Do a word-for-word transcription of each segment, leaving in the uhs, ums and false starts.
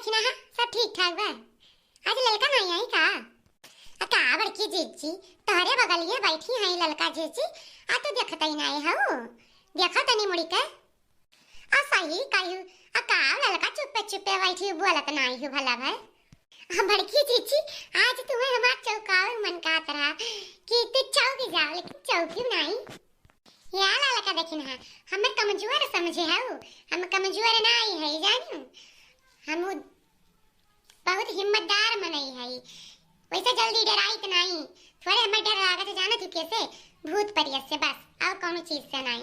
दखिनहा, सब ठीक ठाक बा? आज ललका नाई आई का? आ का बड़की जीजी, तोहरे बगलिए बैठी हैं ललका जीजी, आ तू देखत ही नाई हऊ, देखो तनी मुड़ी के। आ सही कही, आ का ललका चुप्पे चुप्पे बैठी बोलत नाई हऊ भला भाई? आ बड़की जीजी, आज तुम्हें हमार चौकाउर मन कहत रहा कि तू चौकी जाओ, लेकिन चौकी नाई। या ललका दखिनहा, हमें कमजोर समझे हऊ, हम कमजोर नाई है जानू, हम उ बहुत हिम्मतदार मनई है, वैसे जल्दी डराइत नाई। थोड़े हमें डर लागत है, जानत हऊ कैसे? भूत परियत से बस, और कौनो चीज से नाई।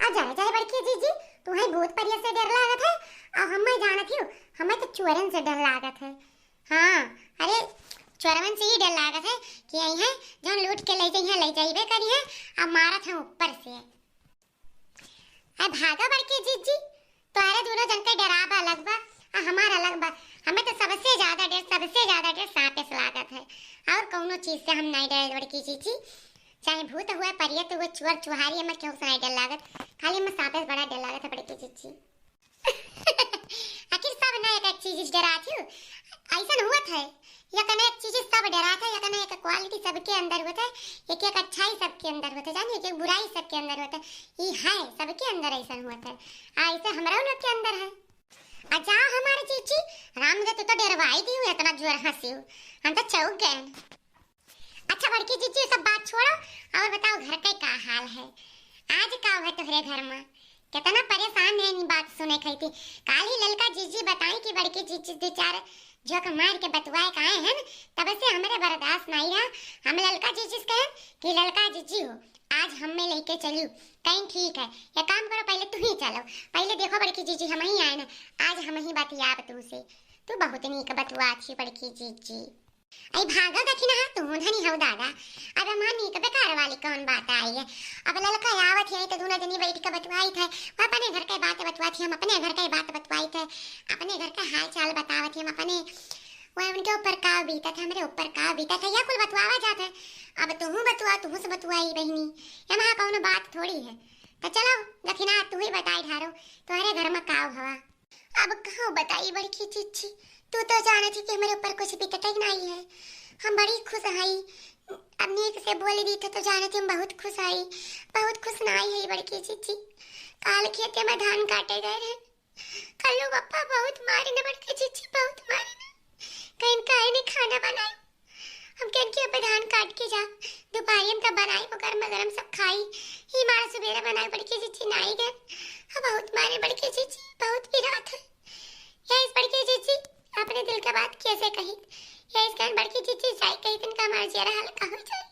आ जाए जाए बड़की जीजी, तुम्हें भूत परियत से डर लागत है, और हमें जानत हऊ, हमें तो चोरन से डर लागत है। हाँ, अरे चोरवन से ही डर लागत है कि आई है जौन लूट के ले जाई है, ले जाइबे करी है, अब मारत है ऊपर से। अब भागा बड़की जीजी, तोहरे दोनों जन के डराब अलग बा, आ हमार अलग बा। हमें तो सबसे ज्यादा डर, सबसे ज्यादा डर सांपे से लागत है, और कौनो चीज से हम नहीं डरे बड़की जीजी। चाहे भूत हुआ, परियत हुआ, चोर चुहारी, हमें केहू से नहीं डर लागत, खाली हमें सांपे से बड़ा डर लागत है बड़की जीजी। आखिर सब ना एक एक चीज डरात हऊ, ऐसन हुआ था, एक ना एक चीज सब डरात है, एक ना एक quality सबके अंदर होत है, एक एक अच्छाई सबके अंदर होत है, जानी, एक एक बुराई सबके अंदर होत है। ई है, सबके अंदर ऐसन होत है, आ ऐसे हमरा लोग के अंदर है। आ जा हमारे जीजी, राम दे तू तो डरवाई दी हऊ, इतना जोर हंसी हऊ, हम तो चौंक गए। अच्छा बड़की जीजी, सब बात छोड़ो और बताओ घर के का हाल है, आज का है तोहरे घर में? कितना परेशान है इन बात सुने खातिर। काल ही ललका जीजी बताई कि बड़की जीजी दो चार झोंक मार के बतुआए का आए हैं, तब से हमरे बर्दाश्त नहीं रहा। हम ललका जीजी से कहें कि ललका जीजी हो, आज हमें लेके चलियो। कहीं ठीक है, एक काम करो, पहले तू ही चलो, पहले देखो बड़की जीजी हम ही आए ना, आज हम ही बतियाब तू से। तू बहुत नीक बतुआ थी बड़की जीजी। आई भागा दखिनहा, तू धनी हऊ दादा। अब हमार नीक बेकार वाली कौन बात आई है? अब ललका आवत है तो दोनों जनी बैठ के बतुआई थे, वो अपने घर के बात बतुआ थी, हम अपने घर के बात बतुआई थे, अपने घर का हाल चाल बतावत थी हम अपने, वो उनके ऊपर का बीता था, हमरे ऊपर का बीता था, या कुल बतुआवा जात है। अब तुहू बतुआ, तुहू से बतुआई बहिनी, ये महा कौनो बात थोड़ी है। तो चलो दखिनहा, तू ही बताई ढारो, तोहरे घर में का हवा? अब कहाँ बताई बड़की जीजी, तू तो जानत ही कि हमरे ऊपर कुछ बीतत ही नहीं है। हम बड़ी खुश हई, अब नीक से बोल दी तो, तो जानत ही हम बहुत खुश हई, बहुत खुश नाई है बड़की जीजी। काल खेते में धान काटे गए रहे, कल्लू बप्पा बहुत मारे न बड़की जीजी, बहुत मारे न। कहीं काहे नहीं खाना बनाई, हम कहन कि अब धान काट के जा, दोपहरी में तब बनाई, वो गर्मा गर्म सब खाई। ही मारा सुबेरे बनाई बड़की जीजी, नाई गए। अब बहुत मारे बड़की जीजी, बहुत पिरात है। यही बड़की जीजी, अपने दिल का बात कैसे कही? यही कहन बड़की जीजी, जाई कही दिन का हमार जियरा हल्का हो जाए।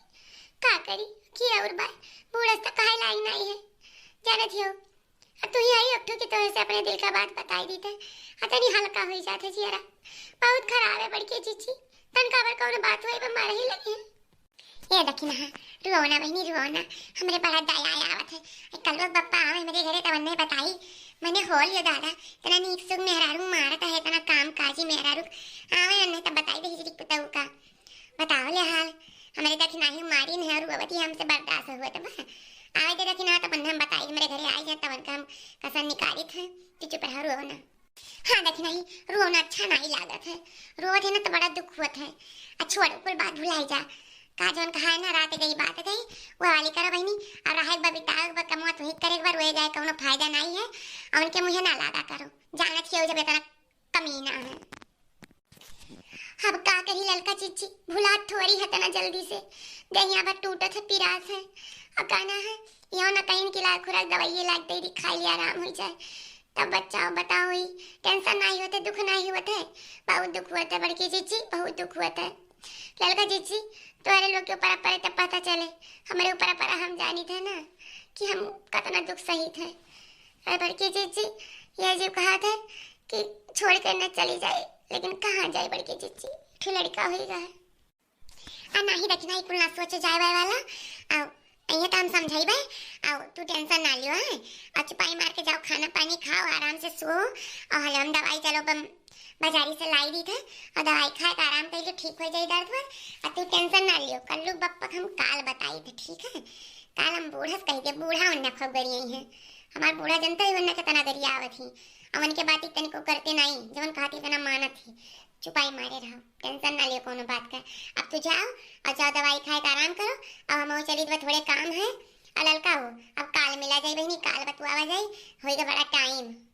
का करी? की और बाय, बूढ़स तो कहे लाई नाई है। जानत ही हो, अब तू ही आई अक्टू की तोहे से अपने दिल का बात बताई दी थे, अतनी हल्का हुई जात है जियरा। बहुत खराब है बड़की जीजी, तन का बर कौन बात हुई पर मारे ही लगी है। ए दखिनहा, रुओ ना बहिनी, रुओ ना, हमरे बड़ा दया आवत है। ए, कल वो बप्पा आवे हमरे घरे तब नहीं बताई, मने होल यो दादा, इतना नीक सुख मेहरारू मारत है, इतना काम काजी मेहरारू आवे नहीं तब बताई दे हिजरी पुतऊ का। बताओ ले हाल, हमरे दखिनहा ही मारी नहीं और रुअवती हमसे बर्दाश्त हुआ तब। आवे दे दखिनहा तब हम बताई, हमरे घरे आई जा तब हम कसर निकाली थे, तू चुप रहो, रुओ ना। हाँ दखिनहा ही, रोना अच्छा नहीं लागत है, रोवत है ना तो बड़ा दुख होत है। आ छोड़, कुल बात भुलाई जा। का जौन कहा है ना, रात गई बात गई, वो वाली करो बहिनी। और रहे एक बार बिताए, एक बार कमवा तुही करे, एक बार रोए जाए, कौनो फायदा नहीं है। और उनके मुँहे ना लागा करो, जानत ही हो जब इतना कमीना है। अब का कही ललका जीजी, भुलात थोड़ी है तना जल्दी से, देहिया भर टूटत है, पिरात है। अब कहना है, यो ना कहीं की लाग खुराक दवाई लाग दे दी, खाई लिया, आराम हो जाए। तब बच्चा बताओ ही, टेंशन नहीं होते, दुख नहीं होते। बहुत दुख होता है बड़की जीजी, बहुत दुख होता है। ललका जीजी, तोहरे लोग के ऊपर परे तब पता चले, हमरे ऊपर परा हम जानी थे ना कि हम कितना दुख सही थे। अरे बड़की जीजी, ये जो कहा थे कि छोड़ के न चली जाए, लेकिन कहाँ जाए बड़की जीजी, एक ठो लड़का होई गए। आ नाही दखिनहा, ई कुल ना सोचे जाए वाए वाला। आ, ये तो हम समझाई बे। आ, तू टेंशन ना लियो है। आ, चुपाई मार के जाओ, खाना पानी खाओ, आराम से सो। और हले हम दवाई चलो बम, बाजारी से लाई दी थे। और दवाई खाए के आराम कर लो, ठीक हो जाए दर्द वर्द। आ, तू टेंशन ना लियो, कल्लू बप्पा के हम काल बताई थे, ठीक है? काल हम बूढ़ा से कही थे, बूढ़ा उन्ने खूब गरियाई है। हमार बूढ़ा जनते ही उन्ने कितना गरियावत ही। अवन के बात इतने को करते नहीं, जवन कहती इतना मानत ही। चुपाई मारे रहो, टेंशन ना लियो कोनो बात का। अब तू जाओ और जाओ दवाई खाए के आराम करो। अब हम चली तो थोड़े काम है। और ललका हो, अब काल मिला जाई बहिनी, काल बतुआवा जाई, होएगा बड़ा टाइम।